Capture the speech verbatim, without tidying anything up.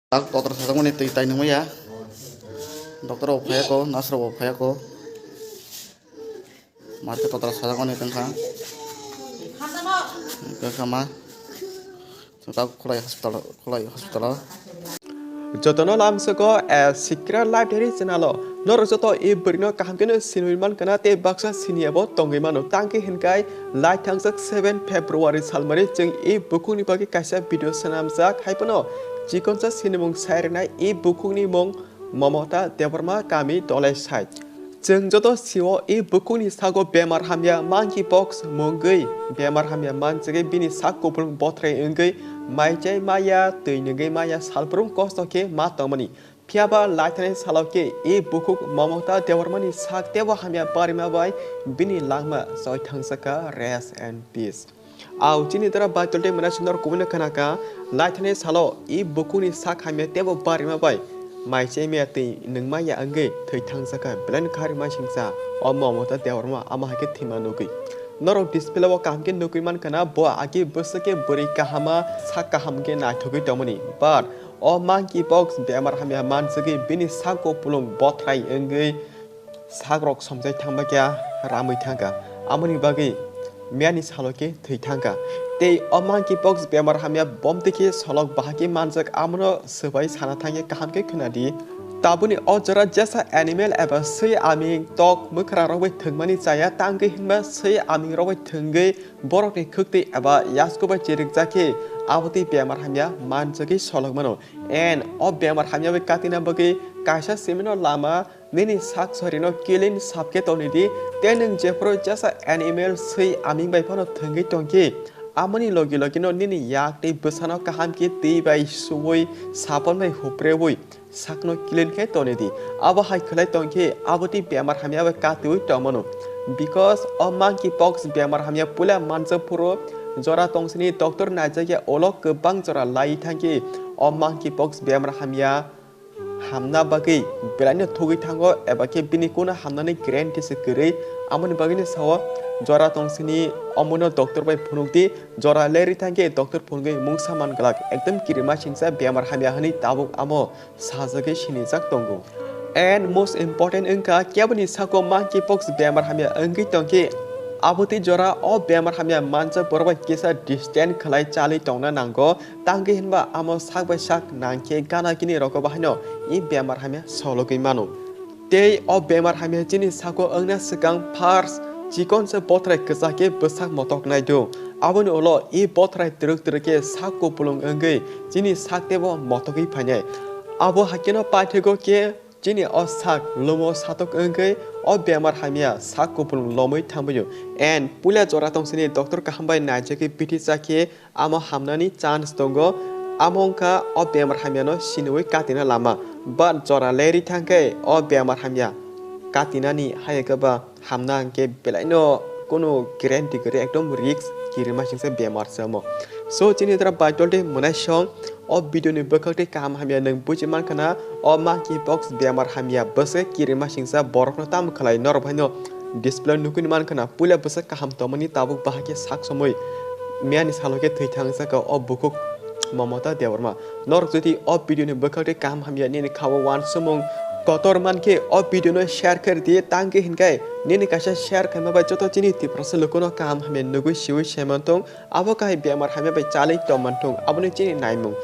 Tak totra sajakmani twi tai nungmaya. Doctor rok phaiya ko, nurse rok bo phaiya ko. Marke totra sajakmani tongkha. Tongkha ma. Chwng tak khulai hospital, khulai hospital o. Jotono lamsoko, eh, Sikra Library channel o. Norok joto e bwrwino kaham kheno sinwi mankha na tei baksa siniya bo tongwi mano. Tangkhe hinkai lai thangjak seven February salmari chwng e bukhukni bagwi kaisa video swnamjak. Haiphano chikonsa sinimung sai rwnai e bukhukni mung Mamata Debbarma, kami Dolai side. Chwng joto sio e bukhukni sago bemar hamya monkey pox mungwi bemar hamya manjagwi bini sak kupulung bothrai wngwi mai chai maya, twi nungwi maya, salbrum kosto khe ma tongmani. Phiyaba laithani salo khe e bukhuk Mamata Debbarmani sak tebo hamya barima bai bini langma choi thangjakha, rest and peace. Au chini dara Baitol tei mwnai sundor kubui no khna kha, laithani salo e bukhukni sak hamya tebo barima bai mai chai maya, twi nungmaya wngwi thwi thangjakha, belai no kharima singsa o Mamata Debbarma, amo hai khe thwima nugwi. Norok display o kaham khe nugwi mankha na, bo agi bwswk khe bwrwi kahama sak kaham khe naithogwi tongmani, but o monkey pox bemar hamya manjagwi bini sak kupulung bothrai wngwi sakrok somjai thangba khe ramwi thangkha, amoni bagwi miyani salo khe thwi thangkha. Tei o monkey pox bemar hamya bomtwi khe solok bahai khe manjak, amono swbai sana thangya kaham khe khwnadi. Tabukni o jora jesa animal eba swi aming tok mwkhra rok bai thwngmani chaya, tangwi hinba swi aming rok bai thwngwi borokni khwktwi eba yasku bai chirikjak khe abotwi bemar hamya manjagwi solok mano. And o bemar hamya bai katina bagwi kaisa simino lama nini sak sorino kilin sap khe toni di, tei nwng jephuru jesa animal swi aming bai phano thwngwi tongkhe, amoni logi logino nini yak tei bwsano kaham khe twi bai suwi sapon bai huprewi sakno kilin khe toni di. Abo hai khwlai tongkhe abotwi bemar hamya bai katiwi tongmano. Because o monkey pox bemar hamya puila manjak phuru jora tongsini doctor naijakya ulo kwbang jora lai thangkhe o monkey pox bemar hamya hamna bagwi belaino thugwi thango eba khe bini kunu hamnani guarantee se kwrwi. Amoni bagwino sao jora tongsini omono doctor bai phunukdi, jora lerwi thangkhe doctor phunugwi mungsa man glak, ekdom kirima singsa bemar hamya hwnwi tabuk amo sajagwi sinijak tongo. And most important wngkha keboni sako monkey pox bemar hamya wngwi tongkhe abotwi jora o bemar hamya manjak borok bai kisa distance khwlai chalwi tongna nango. Tangwi hinba amo sak bai sak nangkhe gana gini rogo bahaino e bemar hamya sologwi mano. Tei o bemar hamya chini sago wngna swkang first chikonsa bothrai kwchak khe bwsak motok naidu. Aboni ulo e bothrai twrwk twrwk khe sak kupulung wngwi chini sak tebo motogwi phainai. Abo haikhe no paithego khe chini o sak lumo satok wngwi o bemar hamya sak kupulung lomwi thangbaio. And puila jora tongsini doctor kaham bai naijagwi bithi chakhe amo hamnani chance tongo. Amo wngkha o bemar hamyano siniwi katina lama. But jora lerwi thangkhe o bemar hamya katinani hayakhe ba hamna hwnkhe belaino kunu guarantee kwrwi, ekdom risk kirima singsa bemar se omo. So chini dara Baitol tei mwnai song o video ni bwkhak tei kaham hamya nwng buji mankha na, o monkey pox bemar hamya bwswk kirima singsa borokno tamo khlai norok baino display nukui mankha na, puila bwswk kaham tongmani tabuk bahai khe sak somwi miyani salo khe thwi thangjakha o bukhuk Mamata Debbarma. Norok jodi o video ni bwkhak tei kaham hamya nini kha-o wansukmung kotor mankhe o video no share khe rwdi, tangwi hinkhai nini kaisa share khaima bai joto chini Tiprasa lukuno kaham hamya nugwi siwi saiman tong, abo kahai bemar hamya bai chalwi tongman tong, aboni chini naimung.